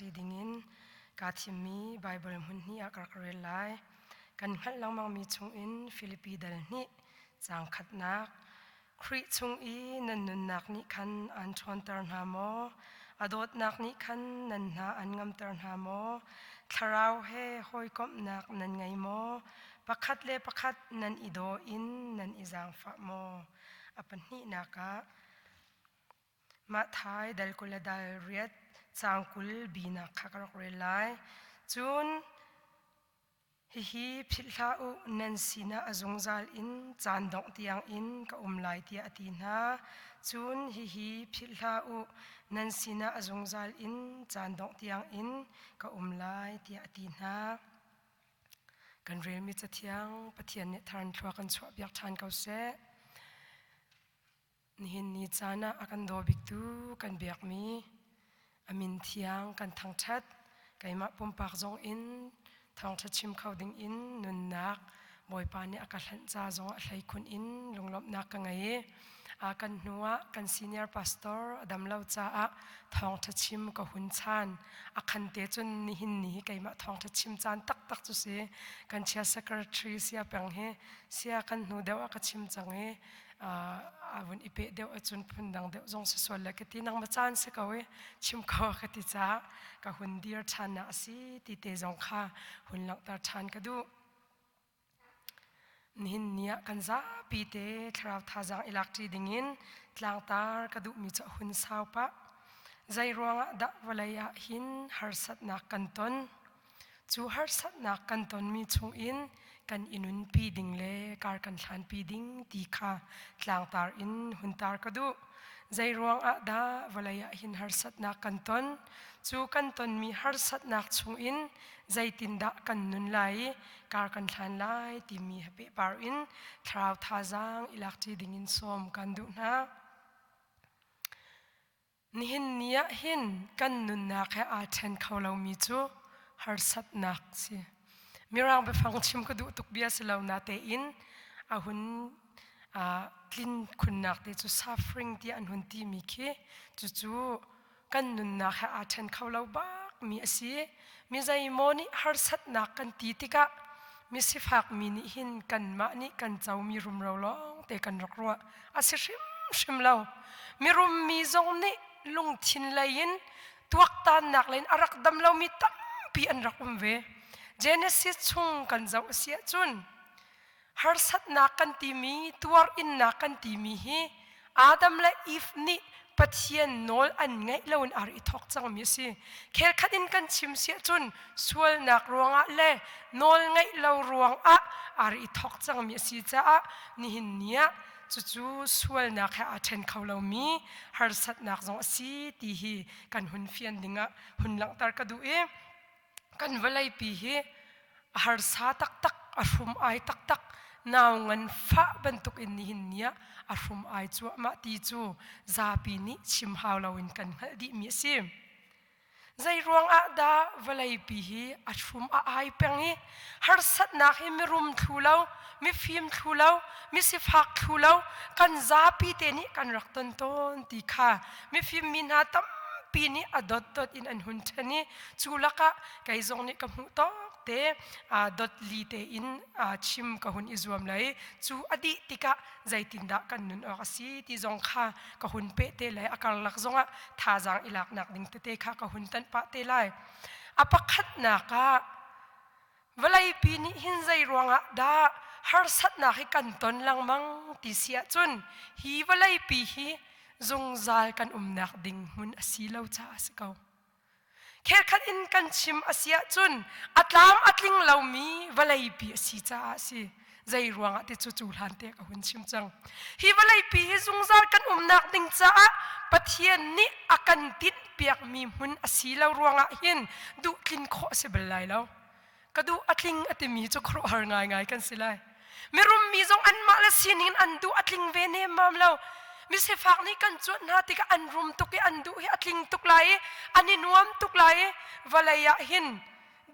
ṭi dingin kaa thimmi Baibal hmun hnih ah ka rak rel lai. Kan hngalh lengmangmi chungin Filipi dal hnih caang khatnak Khrih chung i nan nunnak nih khan aan ṭhawnter hna maw? A dawtnak nih khan nan hna an ngamter hna maw? Thlarau he hawikomhnak nan ngei maw? Pakhat le pakhat nan i daw in nan i zaangfah maw? A pahnihnak ah Matthai dal 20 le dal riat caang 20 binak kha ka rak rel lai. Cun Hihi philh hlah u, nan sinah a zungzal in caan dongh tiangin ka um lai tiah a ti hna. Cun hihi philh hlah u, nan sinah a zungzal in caan dongh tiangin ka um lai tiah a ti hna. Kan relmi Cathiang Pathian nih thar in thlua kan chuahpiak ṭhan ko seh. Nihin ni caan ah a kan daw biktu kan biakmi a min thiang kan thangṭhat. Keimah pumpak zong in thawngṭha chim kho ding in nunnak Bawipa nih a ka hlanh ca zong ah hleikhun in lunglawmhnak ka ngei i a kan hnu ah kan senior pastor a dam lo caah thawngṭha chim ka hun chan. A khan te cun nihin ni hi keimah thawngṭha chim caan taktak cu si. Kan chia secretary sia peng hi sia kan hnu deuh ah ka chim cang i a vun i peh deuh ahcun phundang deuh zong si sual le ka ti nangmah caan si ko i chim ko ka ti caah ka hun dir ṭhan nak a si ti te zong kha hun langhter ṭhan ka duh. Nihin ni ah kan zapi te thlarau thazaang i lak ṭi dingin tlangtar ka duhmi cu a hun sau pah. Zei ruangah dah vawlei ah hin harsatnak kan ton? Cu harsatnak kan tonmi chungin kan i nunpi ding le kar kan hlanpi ding ti kha tlangtar in hun tar ka duh. Zeiruang ah dah vawlei ah hin harsatnak kan ton? Cu kan tonmi harsatnak chungin zeitindah kan nun lai i kar kan hlan lai timi he pehpar in thlarau thazaang i lakṭi dingin sawm kan duh hna. Nihin ni ah hin kan nunnak he aa ṭhen kho lomi cu harsatnak si. Mirang biafang chim ka duh tuk bia si lo natein a hun tlin khunnak te cu suffering tiah an hun timi khi cucu kan nunnak he aa ṭhen kho lo bakmi a si. Mi zeimaw nih harsatnak kan ti tikah misifak mi nih hin kanmah nih kan comi rumro lawng te kan rak ruah. A si hrimhrim lo. Mirum mi zong nih lungthin lei in tuaktannak lei in a rak dam lomi tampi an rak um ve. Genesis chung kan zoh a si ahcun harsatnak kan timi, tuar innak kan timi hi Adam le Eve nih Pathian nawl an ngaih lo in ar i thawk cangmi a si. Khelkhat in kan chim si ahcun sualnak ruangah le nawl ngaih lo ruangah ar i thawk cangmi a si caah nihin ni ah cucu sualnak he aa ṭhen kho lomi harsatnak zong a si ti hi kan hun fian dingah hun langhter ka duh i kan vawleipi hi a harsa taktak a hrum ai taktak nau ngan fah bantuk in nihin ni ah a hrum ai cuahmah ti cu zapi nih chim hau loin kan hngalh dihmi a si. Zei ruangah dah vawleipi hi a hrum a ai peng i harsatnak hi mirum thlu lo, mifim thlu lo, misifak thlu lo, kan zapi te nih kan rak ton tawn ti kha mifim mi hna tampi nih a dotdot in an hun ṭhen i cu lakah kei zong nih ka hmuh tawk te dot li tein chim ka hun i zuam lai. Cu a dih tikah zeitindah kan nun awk a si ti zong kha ka hun peh te lai. A karlak zongah thazaang i laknak ding tete kha ka hun tanh pah te lai. A pakhatnak ah vawleipi nih hin zei ruangah dah harsatnak hi kan ton lengmang ti si ahcun hi vawleipi hi zungzal kan umnak ding hmun a si lo caah a si ko. Khelkhat in kan chim a si ahcun a tlam a tling lomi vawleipi a si caah a si. Zei ruangah ti cu cu hlan te ka hun chim cang. Hi vawleipi hi zungzal kan umnak ding caah Pathian nih a kan tinhpiakmi hmun a si lo ruangah hin duh tlin khawh a si bal lai lo. Ka duh a tling a timi cu khuaruahhar ngaingai kan si lai. Mirum mi zong anmah le sining in an duh a tling ve nemmam lo. Misifak nih kan cuanh hna tikah an rum tuk i an duh hi a tling tuk lai i an i nuam tuk lai i vawlei ah hin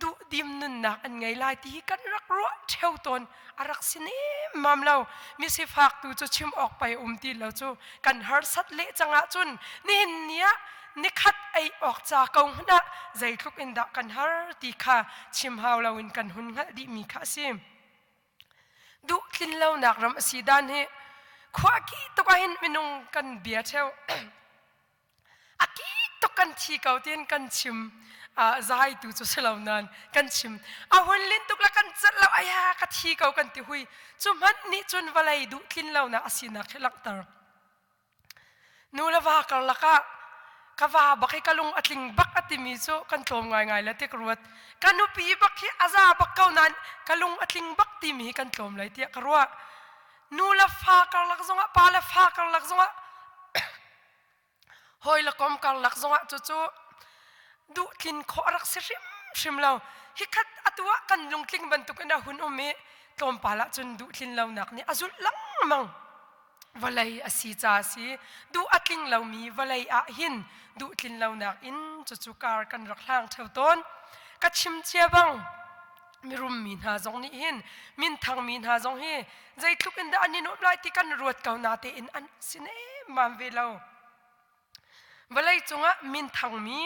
duhdim nunnak an ngei lai ti hi kan rak ruah ṭheo tawn a rak si nemmam lo. Misifak tu cu chim awk pei um ti lo cu kan harsat leh cang ahcun nihin ni ah nikhat ei awk ca ko hmanh ah zeitluk in dah kan har ti kha chim hau loin kan hun hngalh dihmi kha a si. Duh tlin lonak ram a si dan hi khuahki tuk ahhin minung kan bia ṭheo. A kik tuk kan thi ko tiin kan chim. Zai tu cu si lo nain kan chim. A hun lin tuk le kan celh lo aya ka thi ko kan ti hui. Cu hmanh nih cun vawlei duh tlin lonak a sinak hi langhter. Nu le va karlak ah ka va bak hi ka lung a tling bak a timi cu kan tlawm ngaingai le ti ka ruat. Ka nupi bak hi a za bak ko nain ka lung a tling bak timi hi kan tlawm lai tiah ka ruah. Nu le fa karlak zongah pa le fa karlak zongah hawi le kom karlak zongah cucu duh tlin khawh a rak si hrimhrim lo. Hikhat atu ah kan lungtling bantukin a hun um i tlawmpal ah cun duh tlin lonak nih a zulh lengmang. Vawlei a si ca a si. Duh a tling lomi vawlei ah hin duh tlin lonak in cucu kar kan rak hlang ṭheo tawn. Ka chim cia bang mirum mi hna zong nih hin minthang mi hna zong hi zeitluk in dah an i nuamh lai ti kan ruat ko na tein an si nemmam ve lo. Vawlei cungah minthang mi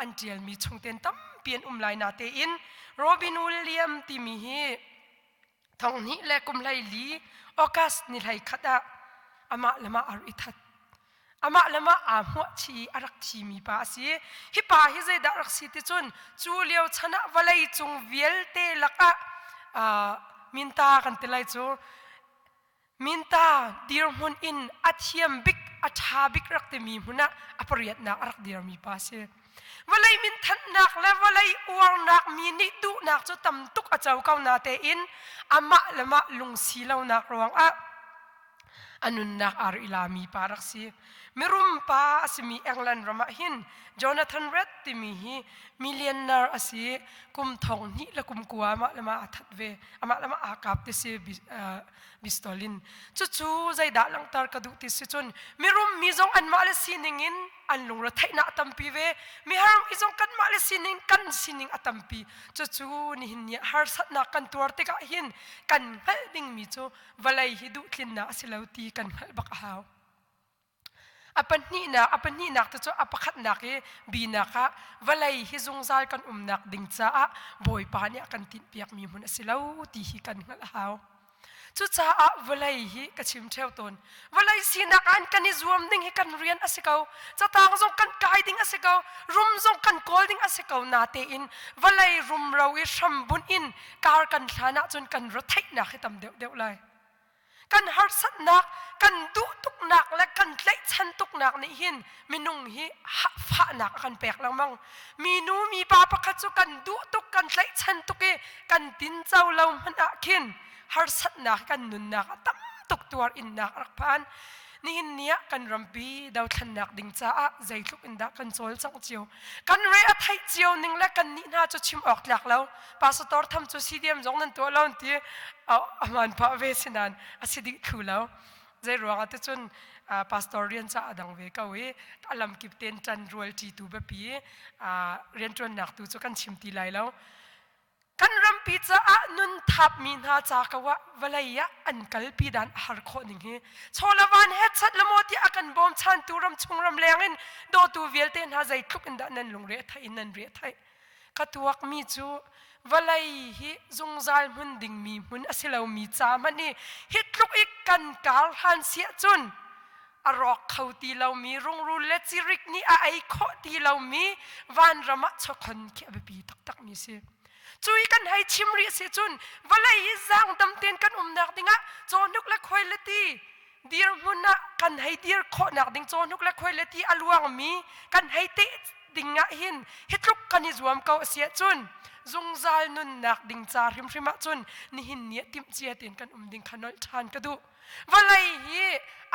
an ṭialmi chungten tampi an um lai na tein Robin William timi hi thonghnih le kum 14 August ni 11 ah amah le mah ar i that. Amah le mah aa hmuah chih i a rak thimi pa a si. Hi pa hi zeidah rak si ti cun cu lio chan ah vawlei cung vialte lakah minta kan ti lai cu minta dirhmun in a thiam bik a ṭha bik rak timi hmun ah a pariatnak a rak dirmi pa a si. Vawlei minthannak le vawlei uarnak mi nih duhnak cu tam tuk a co ko na tein amah le mah lungsi lonak ruangah a nunnak aa ri lami pa rak si. Mirum pa a simi England ram ah hin Jonathan Red timi hi millionaire a si. Kum thong hnih le kum kua amah le mah aa that ve. Amah le mah aa kap ti si pistol in. Cucu zeidah langhter ka duh ti si cun mirum mi zong anmah le sining in an lungre theihnak a tampi ve. Mihar mi zong kanmah le sining kan sining a tampi. Cucu nihin ni ah harsatnak kan tuar tikah hin kan hngalh dingmi cu vawlei hi duhtlinnak a si lo ti kan hngalh bak a hau. A pahnihnak, a pahnihnak te cu a pakhatnak i binak ah vawlei hi zungzal kan umnak ding caah Bawipa nih a kan tinhpiakmi hmun a si lo ti hi kan hngalh a hau. Cucaah vawlei hi ka chim ṭheo tawn. Vawlei sinak ah kan i zuam ding hi kan rian a si ko. Catang zong kan kai ding a si ko. Rum zong kan kawl ding a si ko. Natein vawlei rumro i hrambunh in kar kan hlan ahcun kan retheihnak hi tam deuhdeuh lai. Kan harsatnak, kan duh tuknak le kan tlaihchan tuknak nih hin minung hi fahnak a kan pek lengmang. Minu mipa pakhat cu kan duh tuk, kan tlaihchan tuk i kan tinco lo hmanh ah khin harsatnak kan nunnak a tam tuk tuar innak a rak phan. Nihin ni ah kan rampi dothlennak ding caah zeitluk in dah kan cawlcangh cio. Kan re a theih cio ning le kan nih hna cu chim awk tlak lo. Pastor tham cu CDM zong nan tuah lo ti a hmaan phah ve si nain a si dih thlu lo. Zei ruang ah ticun pastor rian ca a dang ve ko i a lamkip tein ṭan rual ṭitu biapi rianṭuannak tu cu kan chim ti lai lo. Kan rampi caah nun thapmi hna ca ko ah vawlei ah an kalpi dan a har khawh ning hi chawlavan he chat le maw tiah a kan bawmchantu ram chung ram leng in dawtu vialte hna zeitluk in dah nan lungre a theih in nan re a theih. Ka tuakmi cu vawlei hi zungzal hmun dingmi hmun a si lomi ca hmanh i hi tluk i kan kar hlan siah cun a rawk kho ti lomi rungrul le cirik nih a ei khawh ti lomi vanram ah chawkhon khi a biapi taktakmi si. Cu i kan hei chim rih si cun vawlei hi zaangdam tein kan umnak dingah cawhnuk le khuai le ti dirhmun ah kan hei dir khawhnak ding cawhnuk le khuai le ti a luangmi kan hei teh ding ah hin hi tluk kan i zuam ko a si ahcun zungzal nunnak ding ca hrimhrim ahcun nihin ni ah timhcia tein kan um ding kha nolh ṭhan ka duh. Vawlei hi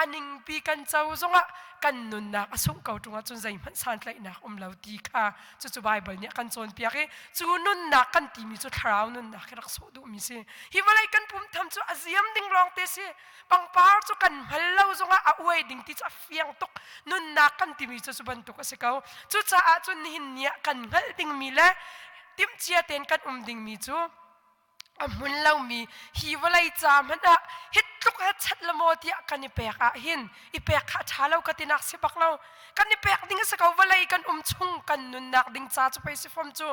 a ningpi kan co zongah kan nunnak a sungh ko ṭung ahcun zeihmanh santlaihnak um lo ti kha cucu Baibal nih a kan cawnpiak i cu nunnak kan timi cu thlarau nunnak hi rak sawh duhmi si. Hi vawlei kan pum tham cu a ziam ding lawngte si. Pangpar cu kan hngal lo zongah a uai ding ti cu a fiang tuk. Nunnak kan timi cu cu bantuk a si ko. Cucaah cun nihin ni ah kan hngalh dingmi le timhcia tein kan um dingmi cu. A hmun lomi hi vawlei ca hmanh ah hi tluk he chat la maw tiah kan i pek ah hin i pek kha a ṭha lo ka tinak si bak lo. Kan i pek ding a si ko vawlei kan um chung kan nunnak ding ca cu pei si fom cu.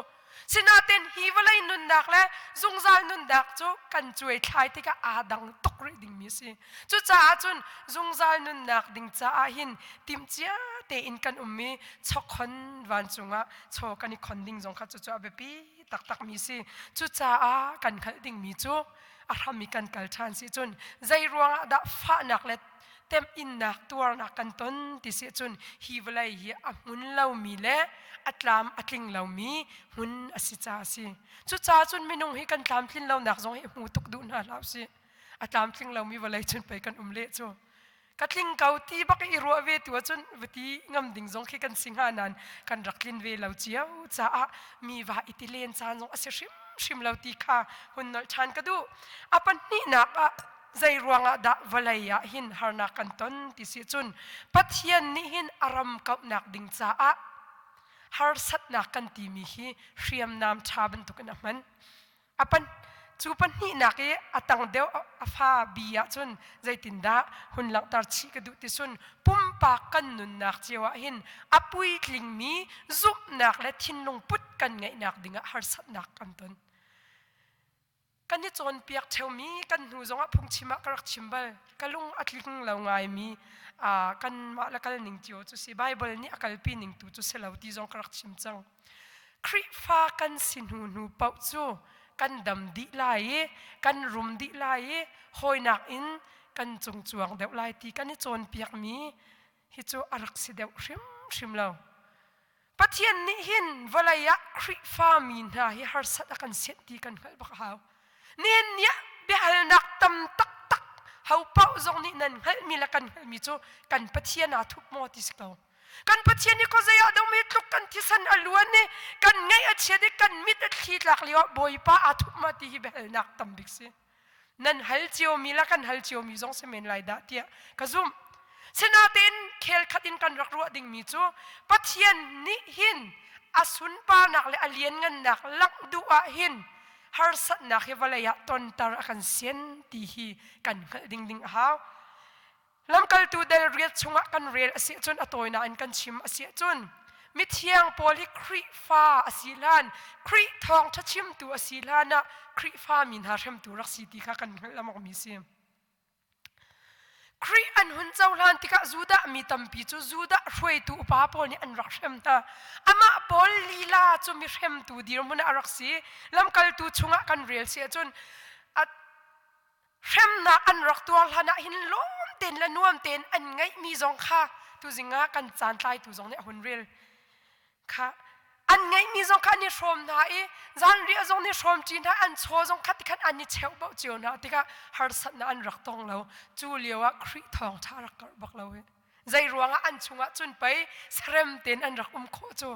Sinain hi vawlei nunnak le zungzal nunnak cu kan cuai thlai tikah aa dang tuk rih dingmi a si. Cucaah cun zungzal nunnak ding caah hin timhcia tein kan um i chawkhon vancung ah chaw kan i khon ding zong kha cucu a biapi taktakmi si. Cucaah kan hngalh dingmi cu a hram i kan kal ṭhan si cun zei ruangah dah fahnak le temhinnak tuarnak kan ton ti si cun hi vawlei hi a hmun lomi le a tlam a tling lomi hmun a si caah a si. Cucaah cun minung hi kan tlamtlin lonak zong hi hmu tuk duh hna hlah usih. A tlamtling lomi vawlei cun pei kan um leh cu. Ka tling ko ti bak i ruah ve tu ahcun va ti ngam ding zong khi kan si hnga nain kan rak tlin ve lo cio caah mi va i ti len caan zong a si hrimhrim lo ti kha hun nolh ṭhan ka duh. A pahnihnak ah zei ruangah dah vawlei ah hin harnak kan ton ti si cun Pathian nih hin a ram kauhnak ding caah harsatnak kan timi hi hriamnam ṭha bantukin a hman. A pan cu pahnihnak i a tang deuh a fa bi ahcun zeitindah hun langhter chih ka duh ti sun pumpak kan nunnak cio ah hin a puitlingmi zumhnak le thinlung put kan ngeihnak dingah harsatnak kan ton. Kan i cawnpiak ṭheumi kan hnu zongah phungchim ah ka rak chim bal. Ka lung a tling lo ngaimi kanmah le kal ning cio cu si Baibal nih a kalpi ning tu cu si lo ti zong ka rak chim cang. Khrihfa kan si hnu hnu paoh cu kan dam dih lai i kan rum dih lai i hawinak in kan cungcuang deuh lai ti kan i cawnpiakmi hi cu a rak si deuh hrimhrim lo. Pathian nih hin vawlei ah Khrihfa mi hna hi harsat a kan sianh ti kan hngalh bak a hau. Nihin ni ah biahalnak tam taktak ho paoh zong nih nan hngalhmi le kan hngalhmi cu kan Pathian aa thup maw ti si ko. Kan Pathian hi khuazei ah dah um tluk kan thisen a luan i kan ngaih a chiat i kan mit a thli tlak lio ah Bawipa aa thup ma ti hi biahalnak tam bik si. Nan hal ciomi le kan hal ciomi zong si men lai dah tiah ka zumh. Sinain khel khat in kan rak ruah dingmi cu Pathian nih hin a sunparnak le a lianngannak langh duh ah hin harsatnak hi vawlei ah tonter a kan sian ti hi kan hngalh ding ding a hau. Lamkaltu dal riat chungah kan rel a si ahcun a tawinak in kan chim a si ahcun mithiang Paul hi Khrihfa a si hlan Khrih thawngṭha chimtu a si hlan ah Khrihfa mi hna hremtu rak si ti kha kan hngalh lengmangmi si. Khrih an hun cohlan tikah Judah mi tampi cu Judah hruaitu upa pawl nih an rak hrem hna. Amah Paul lila cu mi hremtu dirhmun ah a rak si. Lamkaltu chungah kan rel si ahcun hremnak an rak tuar hlan ah hin lawm tein le nuam tein an ngeihmi zong kha tuzing ah kan caan tlaitu zong nih a hun rel kha an ngeihmi zong kha an i hrawm hna i zanriah zong nih hrawm ṭi hna an chaw zong kha tikhan an i cheuh bauh cio hna tikah harsatnak an rak tong lo cu lio ah Khrih thawngṭha rak karh bak lo hi Zei ruangah an chungah cun pei sarem tein an rak um khawh cu.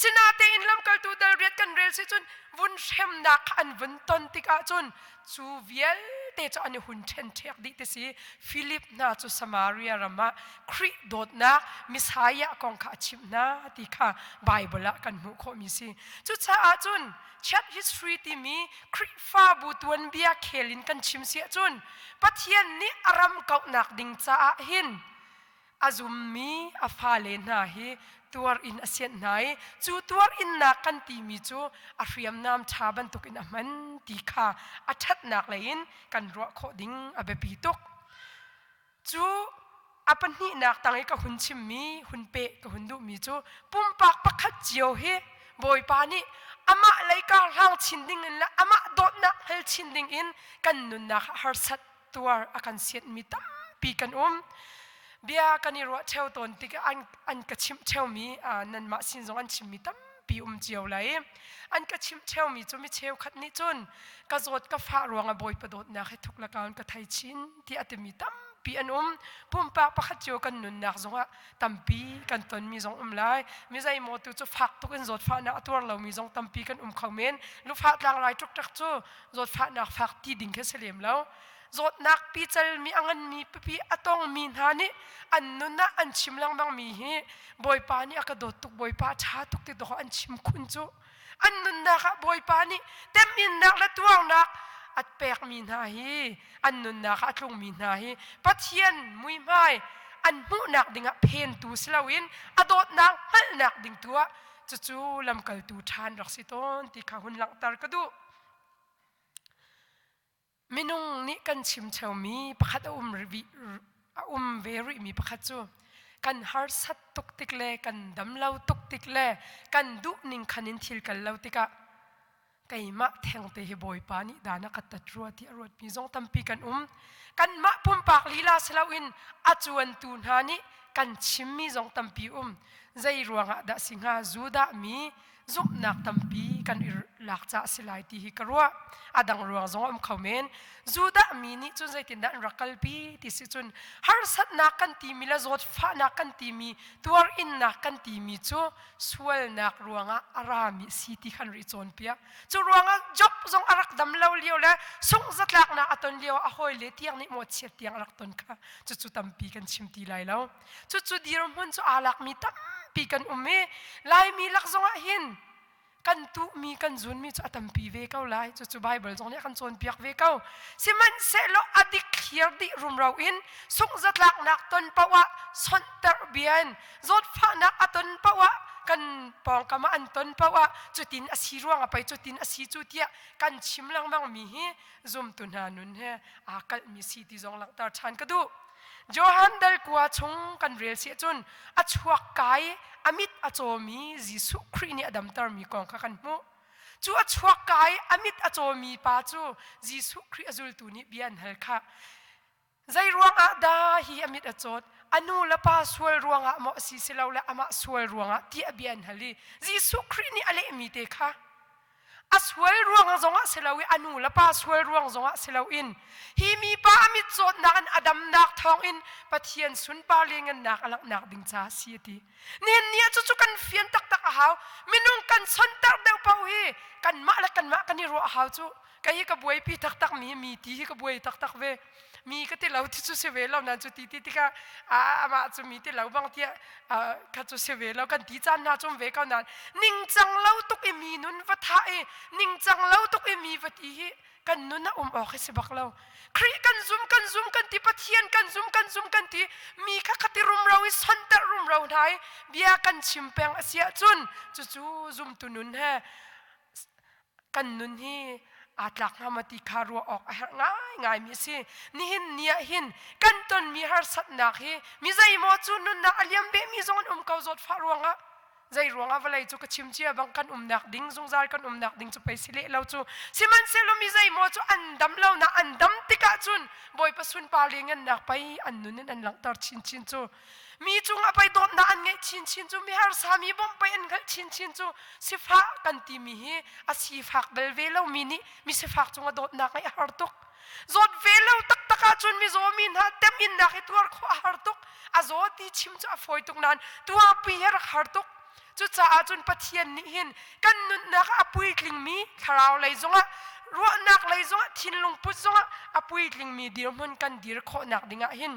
Sinatein lamkaltu dal riat kan rel si cun vun hremnak kha an vun ton tikah cun cu vialte cu an i hun ṭhenṭhek dih ti si. Philip hna cu Samaria ram ah Khrih dawtnak Messiah kong kha a chimh hna ti kha Baibal ah kan hmuh khawhmi si. Cucaah cun chat history timi Khrihfabu tuanbia khel in kan chim si ahcun Pathian nih a ram kauhnak ding caah hin a zummi a fale hna hi tuar in a sianh hna i cu tuar innak kan timi cu a hriamnam ṭha bantukin a hman ti kha a ṭhatnak lei in kan ruah khawh ding a biapi tuk. Cu a pahnihnak tang i ka hun chimmi, hun peh ka hun duhmi cu pumpak pakhat cio hi Bawipa nih amah lei karhlang chin ding in le amah dawtnak hngal chin ding in kan nunnak ah harsat tuar a kan sianhmi tampi kan um. Bia kan i ruah ṭheo tawn tikah an, an ka chimh ṭheomi nanmah sin zong an chimmi tampi um cio lai. An ka chimh ṭheomi cu mi cheukhat nih cun ka zawt ka fah ruangah Bawipa dawtnak hi thuk le kaun ka thei chin ti a timi tampi an um. Pumpak pakhat cio kan nunnak zongah tampi kan tonmi zong um lai. Mi zeimaw tu cu fak tuk in zawtfahnak a tuar lomi zong tampi kan um kho men. Lufah tlangrai ṭukṭak cu zawtfahnak fak ti ding khi si lem lo. Zawtnak picalmi a nganmi pipi a tongmi hna nih an nun ah an chim lengmangmi hi Bawipa nih a ka dawt tuk Bawipa a ṭha tuk ti dawh an chim khun cu. An nunnak ah Bawipa nih teminnak le tuarnak a pekmi hna hi an nunnak ah a tlungmi hna hi Pathian muihmai an hmuhnak dingah phentu si loin a dawtnak hngalhnak ding tu ah cucu lamkaltu ṭhan rak si tawn ti kha hun langhter ka duh. Minung nih kan chim cheumi pakhat a um a um ve rihmi pakhat cu kan harsat tuk tik le kan dam lo tuk tik le kan duh ning khan in thil kal lo tikah keimah thengte hi Bawipa nih dan a ka tat rua ti a ruatmi zong tampi kan um. Kanmah pumpak lila si loin a cuantu hna nih kan chimmi zong tampi um. Zei ruangah dah si hnga Judah mi zumhnak tampi kan i lak caah si lai ti hi ka ruah. A dang ruang zong a um kho men. Judah mi nih cun zeitindah an rak kalpi ti si cun harsatnak kan timi le zawtfahnak kan timi tuar innak kan timi cu sualnak ruangah a rami si ti khan ri cawnpiak. Cu ruangah Job zong a rak dam lo lio le sungh zatlaknak a ton lio a hawile tiang nih mawhchiat tiang a rak ton kha cucu tampi kan chim ti lai lo. Cucu dirhmun cu aa lakmi tampi kan um i Laimi lak zongah hin kan tuhmi kan zunmi cu a tampi ve ko lai. Cucu Bible zong nih a kan cawnpiak ve ko. Sihmanhsehlaw a dik thlir dih rumro in sungh-zatlaknak ton paoh ah sonhterh bia in zawtfahnak a ton paoh ah kan pawngkam ah an ton paoh ah cutin a si ruang ah pei cutin a si cu tiah kan chim lengmang mi hi zumtu hna nun he aa kalhmi si ti zong langhter ṭhan ka duh. Johan dal kua chung kan rel si ahcun a chuak kai a mit a cawmi Jesuh Khrih nih a damtermi kong kha kan hmuh. Cu a chuak kai a mit a cawmi pa cu Jesuh Khrih a zultu nih bia an hal khah. Zei ruangah dah hi a mit a cawt? A nu le pa sual ruangah maw a si si lo le amah sual ruangah tiah bia an hal i Jesuh Khrih nih a lehmi te kha a sual ruang zongah si lo i a nu le pa sual ruang zongah si loin hi mipa a mit cawtnak in a damnak thawngin Pathian sunpar le ngannak a langhnak ding caah si a ti. Nihin ni ah cucu kan fian taktak a hau. Minung kan sonter deuh paoh hi kanmah le kanmah kan i ruah a hau cu. Kei hi ka buaipi taktak mi mi ti hi ka buai taktak ve. Mi ka ti lo ti cu si ve lo nan cu ti ti tikah amah cu mi ti lo bang tiah kha cu si ve lo kan ti caan hna cum ve ko nain ningcang lo tuk i mi nun va thah i ningcang lo tuk i mi va ti hi kan nun a um awk hi si bak lo Khrih kan zum kan zum kan ti Pathian kan zum kan zum kan ti mi kha khati rumro i sonter rumro hna i bia kan chim peng a si ahcun cucu zumtu nun he kan nun hi aa tlak hnga maw ti kha ruah awk a herh ngaingaimi a si. Nihin ni ah hin kan tonmi harsatnak hi mi zeimaw cu nunnak a liam behmi zong an um ko zawtfah ruangah zei ruangah vawlei cu ka chim cia bang kan umnak ding zungzal kan umnak ding cu pei si leh lo cu sihmanhsehlaw mi zeimaw cu an dam lo na an dam tikah cun Bawipa sunpar le ngannak pei an nun in an langhter chinchin cu mi cungah pei dawtnak an ngeih chinchin cu mi harsa mi bawmh pei an hngalh chinchin cu sifah kan timi hi a sifak bal ve lomi nih mi sifak cungah dawtnak ngeih a har tuk zawt ve lo taktak ahcun mizaw mi hna teminnak hi tuar khawh a har tuk a zaw ti chim cu a fawi tuk nain tuarpi hi rak har tuk cucaah cun Pathian nih hin kan nunnak ah a puitlingmi thlarau lei zongah ruahnak lei zongah thinlung put zongah a puitlingmi dirhmun kan dir khawhnak dingah hin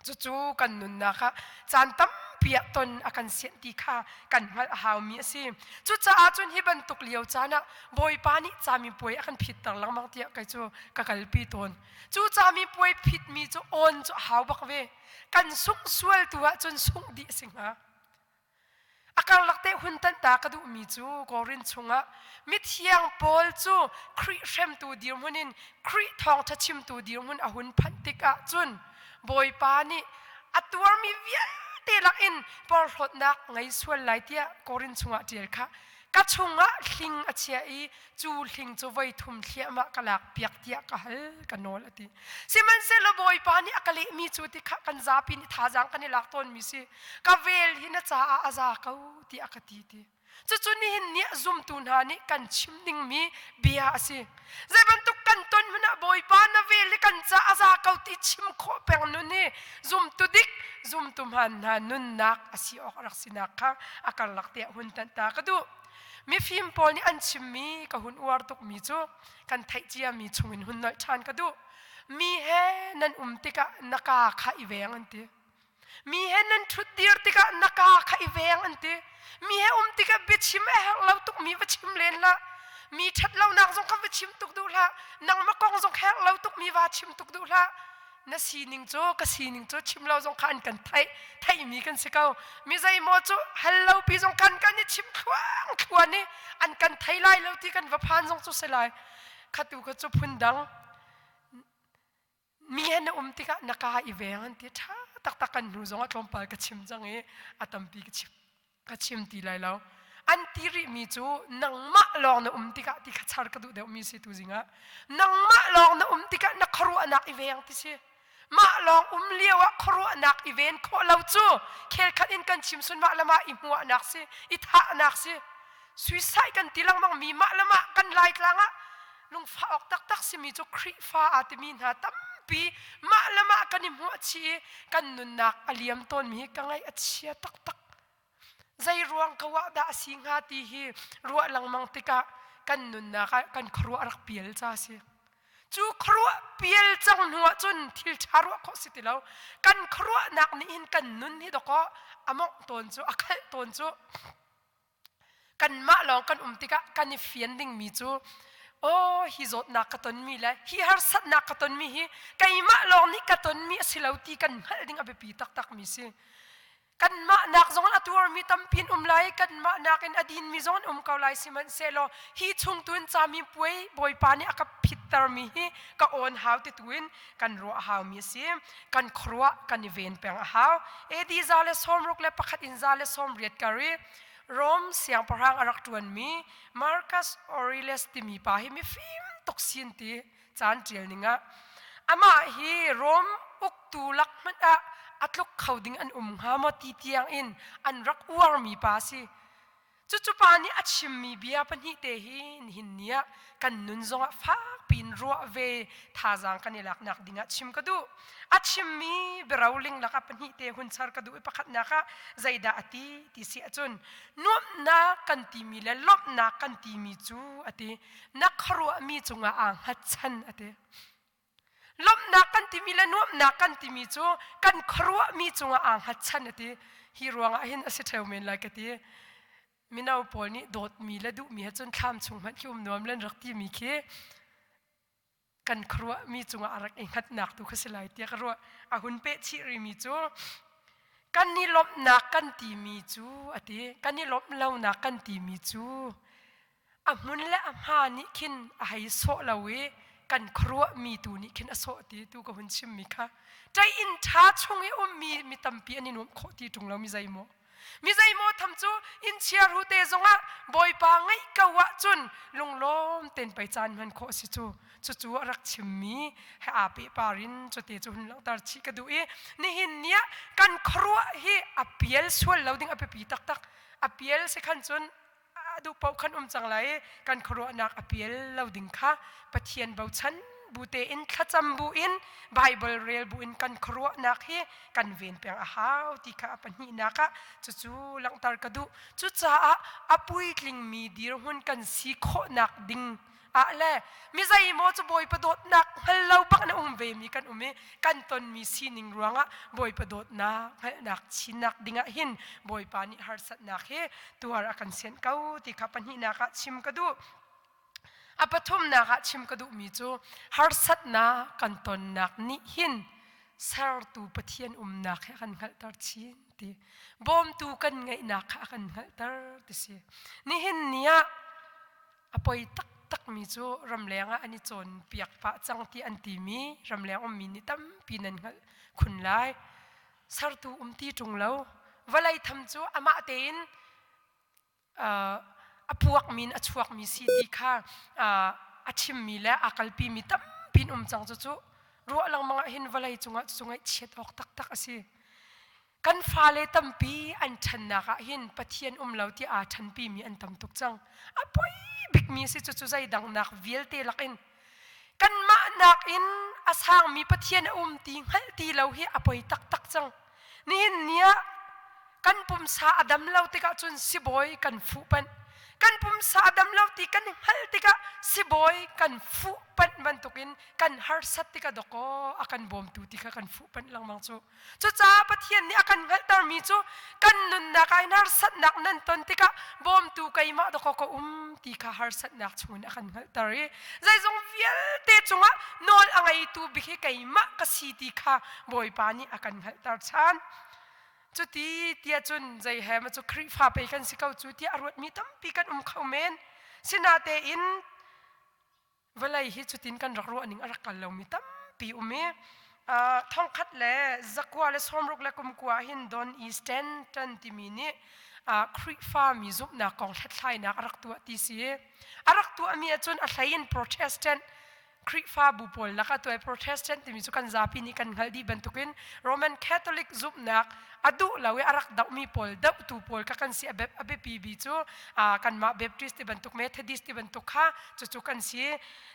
Cucu kan nunnak ah caan tampi ah ton a kan sianh ti kha kan hngalh a haumi a si. Cucaah cun hi bantuk lio caan ah Bawipa nih camipuai a kan phitter lengmang tiah kei cu ka kalpi tawn. Cu camipuai phitmi cu awn cu a hau bak ve. Kan sungh sual tu ahcun sungh dih a si hnga. A karlak te hun tanh ta ka duhmi cu Korin chungah mithiang Paul cu Khrih hremtu dirhmun in Khrih thawngṭha chimtu dirhmun a hun phanh tikah cun Bawipa nih a tuarmi vialte lakin porhlawtnak ngei sual lai tiah Korin chungah ṭial kha ka chungah hling a chia i cu hling cu voi thum thliahmah ka lak piak tiah ka hal ka nawl a ti sihmanhsehlaw bawipa nih a ka lehmi cu ti kha kan zapi nih thazaang kan i lak tawnmi si ka vel hi na caah a za ko tiah a ka ti ti cucu nihin ni ah zumtu hna nih kan chim dingmi bia a si zei bantuk kan ton hmanh ah bawipa na vel hi kan ca a za ko ti chim khawh peng nun hi zumtu dik zumtu hmaan hna nunnak a si awk a rak sinak kha a karlak te ah hun tanh ta ka duh Mifim pawl nih an chimmi ka hun uar tukmi cu kan theih ciami chungin hun nolh ṭhan ka duh. Mi he nan um tikah na kaa kha i veng an ti. Mi he nan ṭhutdir tikah na kaa kha i veng an ti. Mi he um tikah biachim a herh lo tukmi va chim len hlah. Mi ṭhat lonak zong kha va chim tuk duh hlah. Nangmah kong zong herh lo tuk mi va chim tuk duh hlah. Na sining cu ka sining cu chim lo zong kha an kan theih theihmi kan si ko. Mi zeimaw cu hal lo pi zong kan kan i chim thluang thluan i an kan thei lai lo ti kan va phan zong cu si lai. Khatu kha cu phun dang. Mi he na um tikah na ka i veng an ti ṭha taktak kan hnu zong ah tlawmpal ka chim cang i a tampi ka chim ka chim ti lai lo. An ti rihmi cu nangmah lawng na um tikah ti kha char ka duh deuhmi si tu zingah. Nangmah lawng na um tikah na khuaruahnak i veng ti si. Mah lawng um lio ah khuaruahnak i ven khawh lo cu khelkhat in kan chim sun mah le mah i hmuahnak si, i thahnak si. Suicide kan ti lengmang mi mah le mah kan laitlang ah lungfah awk taktak simi cu Khrihfa aa timi hna tampi mah le mah kan i hmuah chih i kan nunnak a liam tawnmi hi ka ngaih a chia taktak. Zei ruang ko ah dah a si hnga ti hi ruah lengmang tikah kan nunnak ah kan khuaruah rak pial ca a si. Cu khuaruah pial cang hnu ah cun thil ṭha ruah khawh si ti lo. Kan khuaruahnak nih hin kan nun hi dawkaw a mawngh tawn cu a khalh tawn cu kanmah lawng kan um tikah kan i fian dingmi cu aw hi zawtnak ka tonmi le hi harsatnak ka tonmi hi keimah lawng nih ka tonmi a si lo ti kan hngalh ding a biapi taktakmi si. Kanmah nak zong a tuarmi tampi an um lai, kanmah nakin a dinmi zong an um ko lai sihmanhsehlaw hi chung tu in cami puai Bawipa nih a ka phittermi hi ka awn hau ti tu in kan ruah a haumi a si. Kan khuaruah kan i ven peng a hau. AD 161 in 180 kar i Rom siangpahrang a rak ṭuanmi Marcus Aurelius timi pa hi mifim tuk sin ti caan ṭial ning ah amah hi Rom uktu lak hmanh ah a tluk kho ding an um hnga maw ti tiang in an rak uarmi pa a si. Cucu pa nih a chimmi bia pahnihte hi nihin ni ah kan nun zongah fakpi in ruah ve thazaang kan i laknak dingah chim ka duh. A chimmi biaroling lakah pahnihte hun char ka duh i pakhatnak ah zeidah a ti ti si ahcun nuamhnak kan timi le lawmhnak kan timi cu a ti na khuaruahmi cungah aa hngatchan a ti. Lawmhnak kan timi le nuamhnak kan timi cu kan khuaruahmi cungah aa hngatchan a ti. Hi ruangah hin a si ṭheo men lai ka ti. Mino pawl nih dawtmi le duhmi he cun thlam chung hmanh khi um nuam len rak timi khi kan khuaruahmi cungah a rak i hngatnak tu kha si lai tiah ka ruah. A hun peh chih rimi cu kan i lawmhnak kan timi cu a ti. Kan i lawmh lonak kan timi cu a hmun le a hma nih khin a hei sawh lo i kan khuaruahmi tu nih khin a sawh ti tu ka hun chimmi kha ṭei inn ṭha chung i ummi mi tampi an i nuamh khawh ti ṭung lo mi zeimaw mi zeimaw tham cu inn chiarhu te zongah bawipa ngeih ko ahcun lunglawm ten pei caan hman khawh si cu cucu a rak chimmi he aa pehpar in cute cu hun langhter chih ka duh i nihin ni ah kan khuaruah hi a pial sual lo ding a biapi taktak a pial si khan cun a duh paoh khan um cang lai i kan khuaruahnak a pial lo ding kha Pathian bochan bu tein thlacam bu in Bible rel bu in kan khuaruahnak hi kan ven peng a hau ti kha a pahnihnak ah cucu langhter ka duh. Cucaah a puitlingmi dirhmun kan si khawhnak ding ah le mi zeimaw cu Bawipa dawtnak hngal lo bak na um ve mi kan um i kan tonmi sining ruangah Bawipa dawtnak hngalhnak chinnak dingah hin Bawipa nih harsatnak hi tuar a kan sianh ko ti kha pahnihnak ah chim ka duh. A pathumnak ah chim ka duhmi cu harsatnak kan tonnak nih hin sertu Pathian umnak he a kan hngalhter chin ti bawmtu kan ngeihnak kha a kan hngalhter ti si. Nihin ni ah A poi taktakmi cu ramleng ah an i cawnpiak pah cang ti an timi ramleng ummi nih tampi nan hngalh khun lai. Sertu um ti ṭung lo. Vawlei tham cu amah tein a puakmi in a chuakmi si ti kha a chimmi le aa kalpimi tampi in um cang cucu ruah lengmang ah hin vawlei cungah cucu ngaihchiat awk taktak a si. Kan fale tampi an ṭhannak ah hin Pathian um lo ti aa ṭhanpimi an tam tuk cang. A poi bikmi a si cucu zeidangnak vialte lakin kanmah nakin a sangmi Pathian a um ti hngalh ti lo hi a poi taktak cang. Nihin ni ah kan pumsa a dam lo tikah cun sibawi kan fuh panh. Kan pumsa a dam lo ti kan hngalh tikah sibawi kan fuh panh bantukin kan harsat tikah dawkaw a kan bawmtu ti kha kan fuh panh lengmang cu. Cucaah Pathian nih a kan hngalhtermi cu kan nunnak ah hin harsatnak nan ton tikah bawmtu keimah dawkaw ka um ti kha harsatnak chungin a kan hngalhter i zeizong vialte cungah nawl a ngeitu bik hi keimah ka si ti kha Bawipa nih a kan hngalhter ṭhan. Cuti tiah cun zei he ma cu Khrihfa pei kan si ko cu tiah a ruatmi tampi kan um kho men. Sinatein vawlei hi cutin kan rak ruah ning a rak kal lomi tampi um i thongkhat le zakua le sawmruk le kumkua hin Don E. Stanton timi nih Khrihfa mi zumhnak kong hlathlainak a rak tuah ti si. A rak tuahmi ahcun a hlei in Protestant Khrihfabu pawl lakah tuai Protestant timi cu kan zapi nih kan hngalh dih bantukin Roman Catholic zumhnak a duh lo i a rak dohmi pawl dohtu pawl kha kan si a biapi bi cu kanmah Baptist ti bantuk Methodist ti bantuk kha cucu kan si.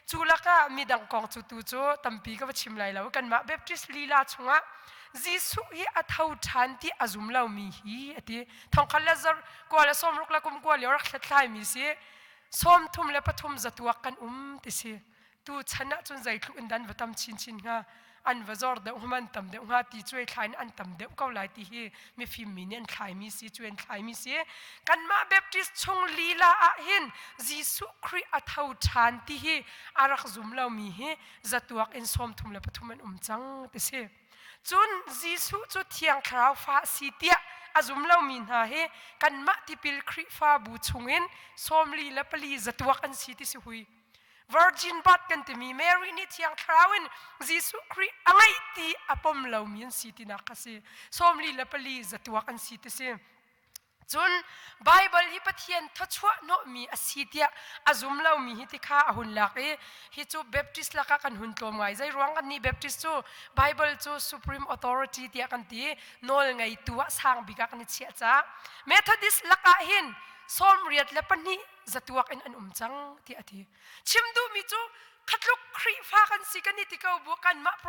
Cu lakah midang kong cu tu cu tampi ka va chim lai lo. Kanmah Baptist lila chungah Jesuh hi a tho ṭhan ti a zum lomi hi a ti. Thongkhat le zar kua le sawmruk le kum kua lio rak hlathlaimi si. 33 zatuak kan um ti si tu chan ah cun zeitluk in dan va tam chinchin hnga an va zor deuh hnga an tam deuh hnga ti cuai thlai in an tam deuh ko lai ti hi mifim mi nih an thlai mi si cu an thlai mi si kanmah Baptist chung lila ah hin Jesuh Khrih a tho ṭhan ti hi a rak zum lomi hi zatuak in 33 an um cang ti si Cun Jesuh cu Thiang Thlarau fa a si tiah a zum lomi hna hi kanmah tipil Khrihfabu chungin 44 zatuak an si ti si hui. Virgin birth kan timi Mary nih Thiang Thlarau in Jesuh Khrih a ngeih ti a pom lomi an si tinak kha si. 44 zatuak an si ti si. Cun Baibal hi Pathian thawchuah hnawhmi a si tiah a zum lomi hi ti kha a hun lak i hi cu Baptist lakah kan hun tlawm ngai. Zei ruang kan nih Baptist cu Baibal cu Supreme Authority tiah kan ti nawl ngeitu ah sang bik ah kan i chiah caah Methodist lakah hin 82 zatuak in an um cang tiah a ti. Chim duhmi cu khatluk Khrihfa kan si kan i ti ko bu kanmah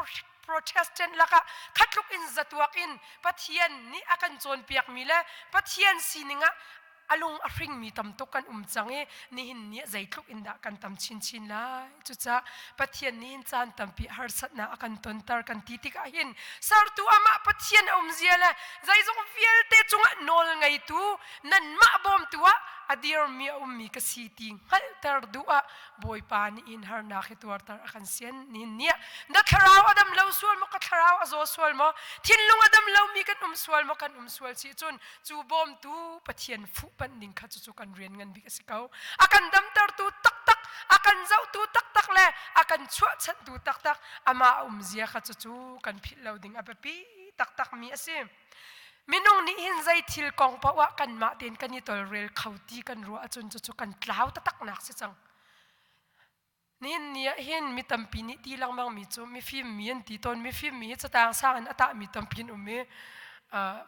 Protestant lakah khatluk in zatuak in Pathian nih a kan cawnpiakmi le Pathian sining ah a lung a hringmi tam tuk kan um cang i nihin ni ah zeitluk in dah kan tam chinchin lai. Cucaah Pathian nih hin caan tampi harsatnak a kan tonter kan ti tikah hin sertu amah Pathian a um zia le zeizong vialte cungah nawl ngeitu nanmah bawmtu ah a dirmi a ummi ka si ti hngalhter duh ah Bawipa nih in harnak hi tuarter a kan sian nihin ni ah na thlarau a dam lo sual maw ka thlarau a zaw sual maw thinlung a dam lomi kan um sual maw kan um sual si cun cu bawmtu Pathian fuh panh ding kha cucu kan rian ngan bik a si ko a kan damtertu taktak a kan zohtu taktak le a kan chuahchanhtu taktak amah a um zia kha cucu kan philh lo ding a biapi taktak mi a si Minung nih hin zei thil kong paoh ah kanmah tein kan i tolrel kho ti kan ruah ahcun cucu kan tlau taktaknak si cang. Nihin ni ah hin mi tampi nih ti lengmang mi cu mifim mi an ti tawn. Mifim mi hi catang sang in a tahmi tampi an um i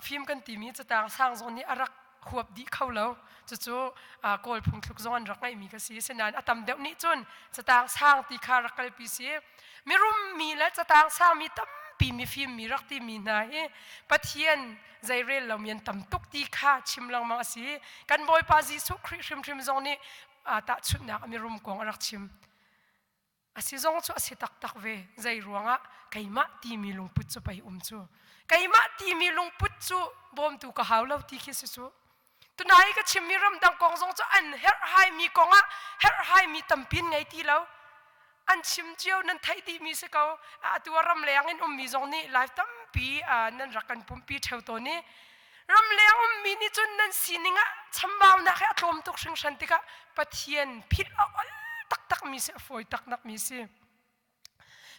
fim kan timi catang sang zong nih a rak huap dih kho lo. Cucu Kawl phungthluk zong an rak ngeihmi ka si. Asinain a tam deuh nih cun catang sang ti kha rak kalpi si. Mirum mi le catang sangmi tampi mifim mi rak timi hna hi Pathian zeirel lomi an tam tuk ti kha chim lengmang a si. Kan Bawipa Jesuh Khrih hrimhrim zong nih tahchunhnak a mirum kong a rak chim. A si zong cu a si taktak ve. Zei ruangah keimah timi lungput cu pei um cu. Keimah timi lungput cu bawmtu ka hau lo ti khi si cu. Tunai ka chimmi ramdang kong zong cu an herhhaimi kong ah herhhaimi tampi in ngei ti lo. An chim cio nan theih dihmi si ko. Atu ah ramleng in ummi zong nih live tampi nan rak kan pumpi ṭheo tawn i ramleng ummi nih cun nan sining ah chambaunak hi a tlawm tuk hringhran tikah Pathian philh a ol taktakmi si a fawi taktakmi si.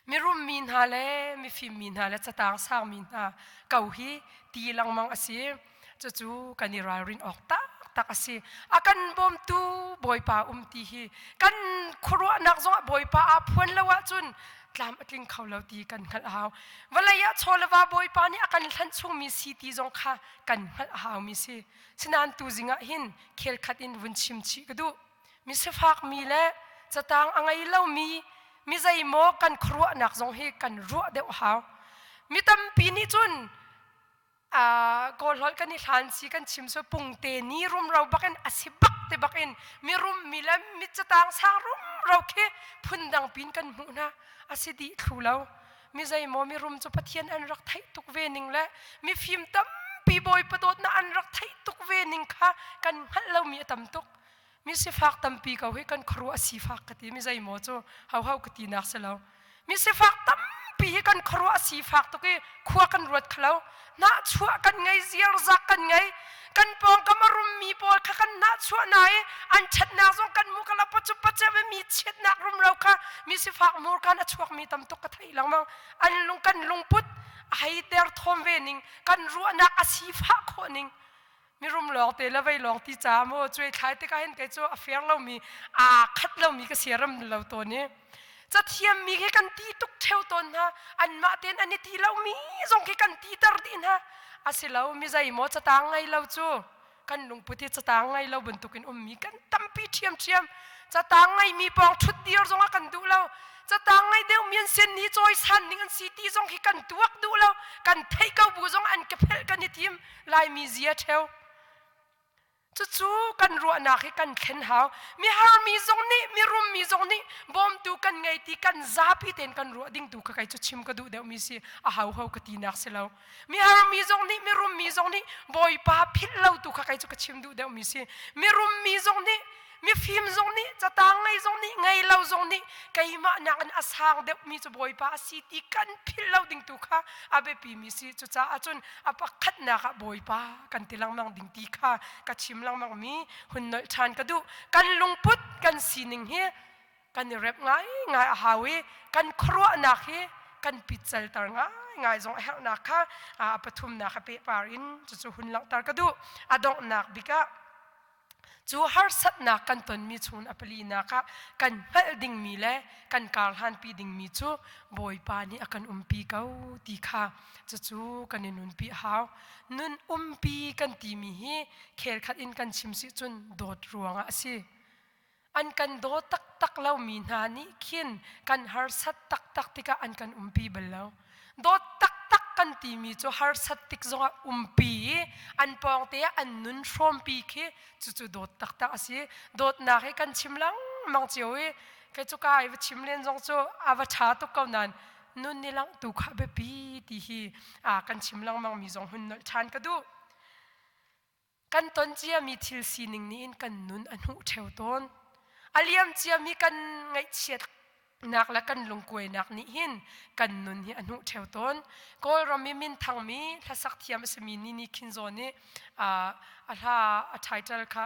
Mirum mi hna le mifim mi hna le catang sangmi hna ko hi ti lengmang a si. Cucu kan i ralrin awk taktak a si. A kan bawmtu Bawipa um ti hi kan khuaruahnak zongah Bawipa aa phuan lo ahcun tlam a tling kho lo ti kan hngalh a hau. Vawlei ah chaw le va Bawipa nih a kan hlanh chungmi si ti zong kha kan hngalh a haumi si. Sinain tuzing ah hin khel khat in vun chim chih ka duh. Misifak mi le catang a ngei lomi mi zeimaw kan khuaruahnak zong hi kan ruah deuh hau. Mi tampi nih cun Kawl holh kan i hlan si kan chim so pungte ni rumro bakin a si bak. ti bak in mirum mi le mi catang sang rumro khi phundang pin kan hmuh hna. A si dih thlu lo. Mi zeimaw mirum cu Pathian an rak theih tuk ve ning le mifim tampi Bawipa dawtnak an rak theih tuk ve ning kha kan hngalh lomi a tam tuk. Mi sifak tampi ko hi kan khuaruah a sifak ka ti mi zeimaw cu hauhau ka tinak si lo. Mi sifak tampi hi kan khuaruah a sifak tuk i khua kan ruat khalo. Nahchuah kan ngei, ziarzak kan ngei. Kan pawngkam a rummi pawl kha kan nahchuah hna i an ṭhatnak zong kan hmu kha lo pacu pacem i mi chiatnak rumro kha mi sifak murkan a chuakmi tam tuk ka theih lengmang. An lung kan lungput a hei derthawm ve ning, kan ruahnak a sifah khawh ning. Mirum lawng te le vei lawng ti ca maw cuai thlai tikah hin kei cu a fair lomi aa khat lomi ka siaram lo tawn i cathiam mi khi kan ti tuk theo tawn hna. Anmah tein an i ti lomi zong khi kan ti ter dih hna. Asilo mi zei maw catang ngei lo cu kan lungput hi catang ngei lo bantukin ummi kan tampi ṭhiamṭhiam. Catang ngeimi pawng ṭhut dir zongah kan duh lo. Catang ngei deuh mi an sin hi cawisan ning an si ti zong hi kan tuak duh lo. Kan theih ko bu zong an ka phelh kan i tim. Laimi zia ṭheo. Cucu kan ruahnak hi kan thlen hau. Miharmi zong nih, mirummi zong nih bawmtu kan ngei ti kan zapi tein kan ruah ding tu kha kei cu chim ka duh deuhmi si. A hau ho ka tinak si lo. Miharmi zong nih, mirummi zong nih Bawipa philh lo tu kha kei cu ka chim duh deuhmi si. Mirummi zong nih, mifim zong nih, catang ngei zong nih, ngei lo zong nih keimah nakin a sang deuhmi cu Bawipa a si ti kan philh lo ding tu kha a biapimi si. Cucaah cun a pakhatnak ah Bawipa kan ti lengmang ding ti kha ka chim lengmang mi hun nolh ṭhan ka duh. Kan lungput, kan sining hi kan i rep ngaingai a hau i kan khuaruahnak hi kan pitcalter ngaingai zong a herhnak kha a pathumnak a pehpar in cucu hun langhter ka duh. A donghnak bik ah cu harsatnak kan tonmi chung a palinak ah kan hngalh dingmi le kan karhlanpi dingmi cu Bawipa nih a kan umpi ko ti kha cucu kan i nunpi a hau. Nun umpi kan timi hi khel khat in kan chim si cun dawt ruangah a si. An kan daw taktak lomi hna nih khin kan harsat taktak tikah an kan umpi bal lo. Dawt taktak kan timi cu harsat tik zongah umpi i an pawngte ah an nun hrawmpi khi cucu dawt taktak a si. Dawtnak hi kan chim lengmang cio i kei cu ka i va chim len zong cu a va ṭha tuk ko nain nun ni langh tu kha biapi ti hi kan chim lengmang mi zong hun nolh ṭhan ka duh. Kan ton ciami thil sining nih in kan nun a hnuh ṭheo tawn. A liam ciami kan ngaihchiatnak le kan lungkuainak nih hin kan nun hi a hnuh ṭheo tawn. Kawlram i minthangmi hlasak thiam a simi Nini Khinzaw nih a hla a title kha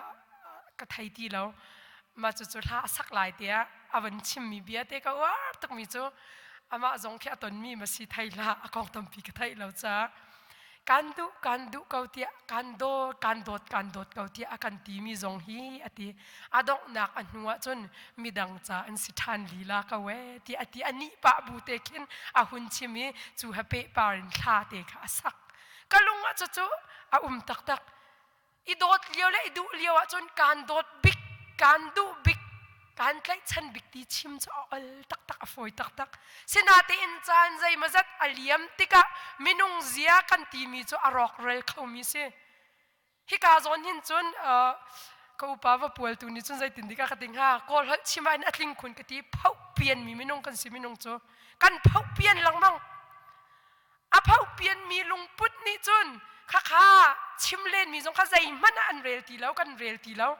ka thei ti lo. Mah cucu hla a sak lai tiah a van chimmi bia te ka uar tukmi cu amah zong khi a tonmi ma si thei hlah a kong tampi ka theih lo caah Kan duh, kan duh ko tiah kan dawt, kan dawt, kan dawt ko tiah a kan timi zong hi a ti. A donghnak a hnu ahcun midang ca an si ṭhan lila ko ee tiah a ti. A nih pah bu te khin a hun chim i cu he pehpar in thla te kha a sak. Ka lung ah cucu a um taktak. I dawt lio le i duh lio ahcun kaan dawt bik, kaan duh bik, kaan tlaihchan bik ti chim cu a ol taktak, a fawi taktak. Sinatein caan zeimawzat a liam tikah minung zia kan timi cu a rawkral khomi si. Hika zawn hin cun uh, ka upa va pualtu nih cun zeitin dik a ka ti hnga kawl holh chim ah in a tling khun ka ti phoh pianmi minung kan si minung cu kan phoh pian lengmang A phopianmi lungput nih cun khakha chim lenmi zong kha zeihmanh ah an rel ti lo, kan rel ti lo.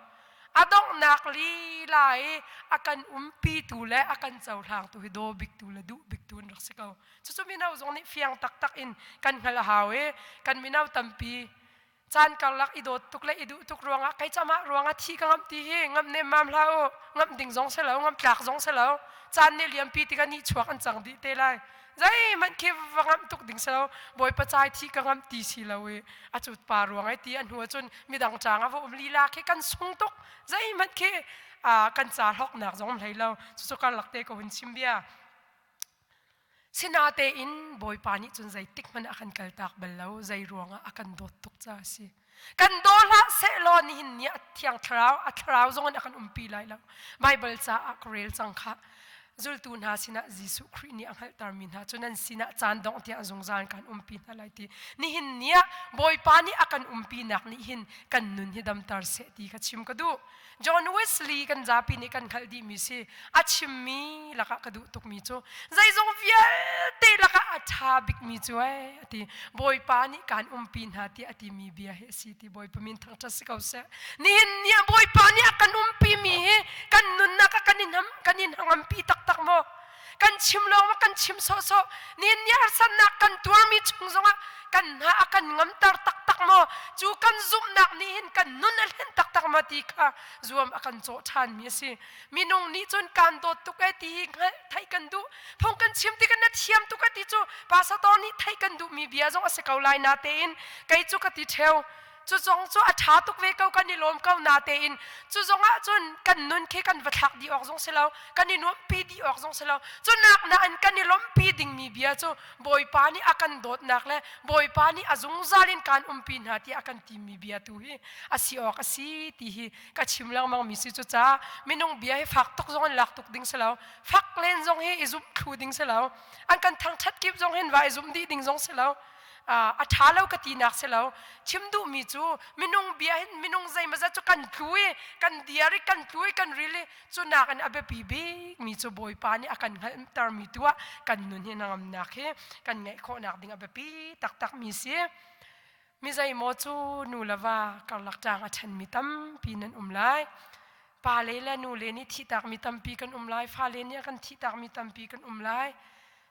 A donghnak lila i a kan umpitu le a kan cohlangtu hi daw biktu le duh biktu an rak si ko. Cucu mino zong nih fiang taktak in kan hngalh a hau i kan mino tampi Caan karlak i dawt tuk le i duh tuk ruangah kei camah ruangah thi ka ngamh ti hi ngamh nemmam hlah u. Ngamh ding zong si lo, ngamh tlak zong si lo. Caan nih liampi tikah nihchuak an cang dih te lai. Zeihmanh khi va ngamh tuk ding si lo. Bawipa cai thi ka ngamh ti si lo i a cut pa ruang ai ti a hnu ahcun midang caang a va um lila khi kan sung tuk. Zeihmanh khi kan ca hlawknak zong um hlei lo. Cucu karlak te ka hun chim bia. Sinatein Bawipa nih cun zeitik hmanh a kan kaltak bal lo, zei ruangah a kan dawt tuk caah a si. Kan daw hlah sehlaw nihin ni a thiang thlarau, a thlarau zong in a kan umpi lai lo. Baibal caah ka rel cang khah. Zultu hna sinah Jesuh Khrih nih a hngalhtermi hna cu nan sinah caan dongh tiang zungzal kan umpi hna lai ti. Nihin ni ah Bawipa nih a kan umpinak nih hin kan nun hi damter seh ti kha chim ka duh. John Wesley kan zapi nih kan hngalh dihmi si. A chimmi lakah ka duh tukmi cu zeizong vialte lakah a ṭha bikmi cu ee a ti. Bawipa nih kaan umpi hna tiah a timi bia hi a si ti Bawipa min thangṭhat si ko seh. Nihin ni ah Bawipa nih a kan umpi mi hi kan nunnak ah kan in kan in hangampi taktak maw? Kan chim lawng ma kan chim sawhsawh. Nihin ni harsatnak kan tuarmi chung zongah kan hna a kan ngamter taktak maw? Cu kan zumhnak nih hin kan nun a hlen taktak maw ti kha zuam a kan cawh ṭhanmi a si. Minung nih cun kaan dawt tuk ee ti hi hngalh theih kan duh. Phung kan chim tikah na thiam tuk ee ti cu pastor nih theih kan duhmi bia zong a si ko lai natein kei cu ka ti ṭheo. Cu zong cu a ṭha tuk ve ko kan i lawm ko natein cu zong ah cun kan nun khi kan va thlak dih awk zong si lo kan i nuamhpi dih awk zong si lo cu nak nain kan i lawmhpi dingmi bia cu Bawipa nih a kan dawtnak le Bawipa nih a zungzal in kaan umpi hna tiah a kan timi bia tu hi a si awk a si ti hi ka chim lengmang mi si cucaah minung bia hi fak tuk zong in lak tuk ding si lo fak len zong hi i zumh thlu ding si lo an kan thangṭhat kip zong hin va i zumh dih ding zong si lo a ṭha lo ka tinak si lo chim duhmi cu minung bia hin minung zeimawzat cu kan tlu i kan diar i kan tlu i kan ril i cu nakin a biapi bikmi cu Bawipa nih a kan hngalhtermi tu ah kan nun hi hnangamnak hi kan ngeih khawhnak ding a biapi taktakmi si. Mi zeimaw cu nu le va karlak ṭang a ṭhenmi tampi nan um lai. Pale le nule nih thihtakmi tampi kan um lai. Fale nih a kan thihtakmi tampi kan um lai.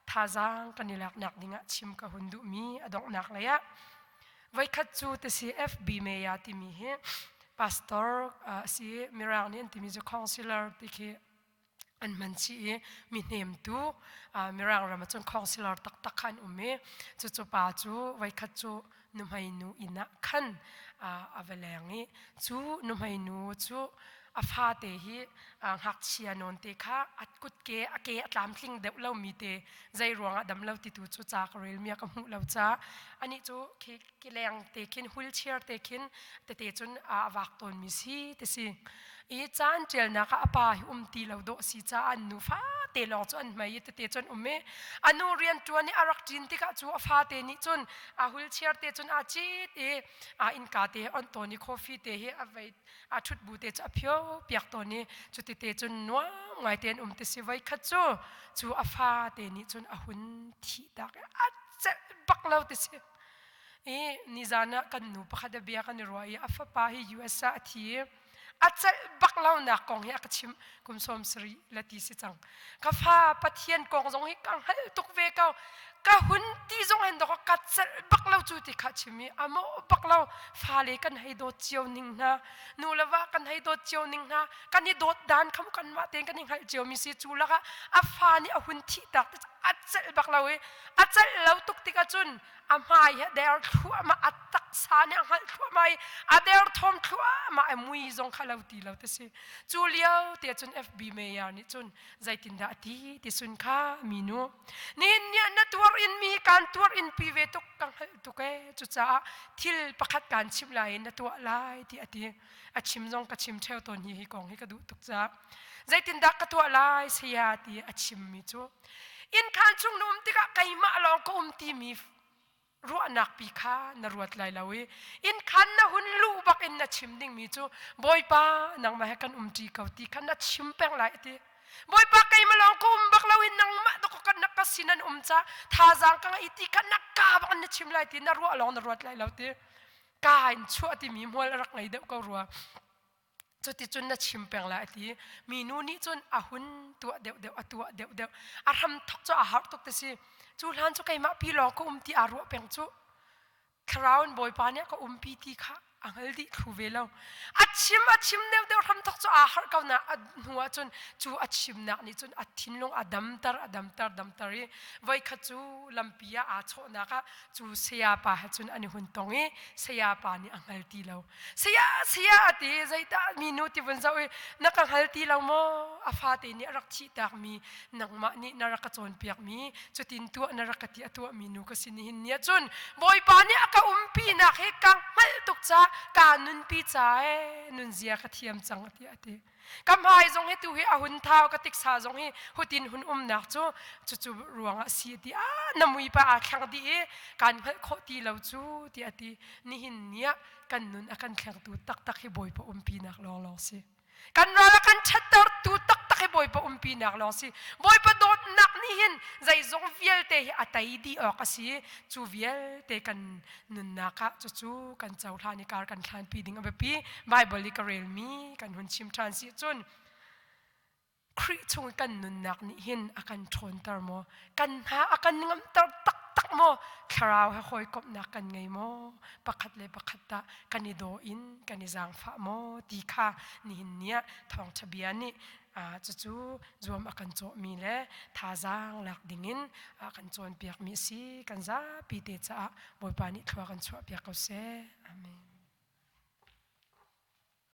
Thazaang kan i laknak dingah chim ka hun duhmi a donghnak lei ah voikhat cu tasi FB Maya timi hi pastor a si Mirang nih an timi cu counselor ti khi an hman chih i mi hnemtu Mirang ram ah cun counselor taktak kha an um i cucu pa cu voikhat cu nuhmei nu inn ah khan a va leng i cu nuhmei nu cu a fate hi ngakchia nawn te kha a kutke a ke a tlamtling deuh lomi te zei ruangah dam lo ti tu cu ca ka rel mi ka hmuh lo ca anih cu khi kileng te khin wheelchair te khin tete cun a vak tawn mi si ti si i caan ṭialnak ah a pa hi um ti lo dawh si caah an nu fate lawng cu an hmei i tete cun um i a nu rian ṭuan i a rak ṭin tikah cu a fate nih cun a wheelchair te cun aa cit i a innka te on tawn i coffee te hi a vei a ṭhut bu te cu a phio piak tawn i cuti te cun nuam ngai te an um ti si voi khat cu cu a fate nih cun a hun thih tak i a celh bak lo ti si i nizan ah kan nu pakhat a bia kan i ruah i a fapa hi US ah a thi i a celh bak lonak kong hi a ka chimh kum sawm sarih la ti si cang ka fa pathian kong zong hi ka hngalh tuk ve ko ka hun ti zong hen dok ka celh bak lo cu ti kha chim i a mawh bak lo fale kan hei dawt cio ning hna nu le va kan hei dawt cio ning hna kan i dawt dan kham kan mah tein kan i hngalh cio mi si cu lakah a fa nih a hun thih tak a celh bak lo i a celh lo tuk tikah cun a hmai hi a der thluahmah a taksa nih a hngalh thluahmah i a derthawm thluahmah i mui zong kha lo ti lo ti si cu lio te cun FB mayor nih cun zeitindah a ti ti sun kha minu nihin ni ah na tuar in mi kaan tuar in pi ve tuk ka hngalh tuk ee cucaah thil pakhat kaan chimh lai in na tuah lai ti a ti a chim zong ka chim theo tawn hi hi kong hi ka duh tuk caah zeitindah ka tuah lai saya ti a chimmi cu Innkhaan chung na um tikah keimah lawng ka um timi ruahnak pi kha na ruat lai lo i innkhaan na hun luh bak in na chim dingmi cu Bawipa nangmah he kan umṭi ko ti kha na chim peng lai a ti. Bawipa keimah lawng ka um bak lo i nangmah dawk ka na ka sin an um ca thazaang ka ngei ti kha na ka bak in na chim lai ti na ruah lawng na ruat lai lo ti. Ka in chuah timi hmual a rak ngei deuh ko rua. Cuticun na chim peng lai a ti. Minu nih cun a hun tuah deuhdeuh, a tuah deuhdeuh. A hram thok cu a har tuk ti si. Cu hlan cu keimah pi lawng ka um ti aa ruah peng cu. Thlarau in Bawipa nih a ka umpi ti kha a hngal dih thlu ve lo. A chim a chim deuhdeuh hram thok cu aa harh ko na a hnu ah cun cu a chimnak nih cun a thinlung a damter a damter damter i voikhat cu lampi ah aa chawhnak ah cu saya pa he cun an i hun tong i saya pa nih a hngal ti lo. Saya saya a ti zeidah minu ti vun zoh i na ka hngal ti lo maw a fate nih a rak thihtak mi nangmah nih na rak ka cawnpiak mi cutin tuah na rak ka ti a tuah mi nu ka si nihin ni ah cun Bawipa nih a ka umpinak hi ka hngalh tuk caah. caah ka nunpi ca e nunzia ka thiam cang tiah a ti. Ka hmai zong hi tu hi a hun thau ka tiksa zong hi hutin hun umnak cu cucu ruangah si ti a na mui pa aa thleng dih i kan hngalh khawh ti lo cu tiah a ti. Nihin ni ah kan nun a kan thlengtu taktak hi Bawipa umpinak lawnglawng si. Kan ral a kan ṭhattertu taktak hi Bawipa umpinak lawng si. Bawipa dawtnak nih hin zeizong vialte hi a tei dih awk a si. Cu vialte kan nunnak ah cucu kan cohlan i kar kan hlanpi ding a biapi. Bible i ka relmi kan hun chim ṭhan si cun Khrih chung i kan nunnak nih hin a kan ṭhawnter maw? Kan hna a kan ngamter taktak maw? Thlarau he hawikomhnak kan ngei maw? Pakhat le pakhat tah kan i daw in kan i zaangfah maw? Ti kha nihin ni ah thawngṭha bia nih cucu zuam a kan cawhmi le thazaang lak dingin a kan cawnpiakmi a si. Kan zapi te caah Bawipa nih thlua kan chuahpiak ko seh. Amen.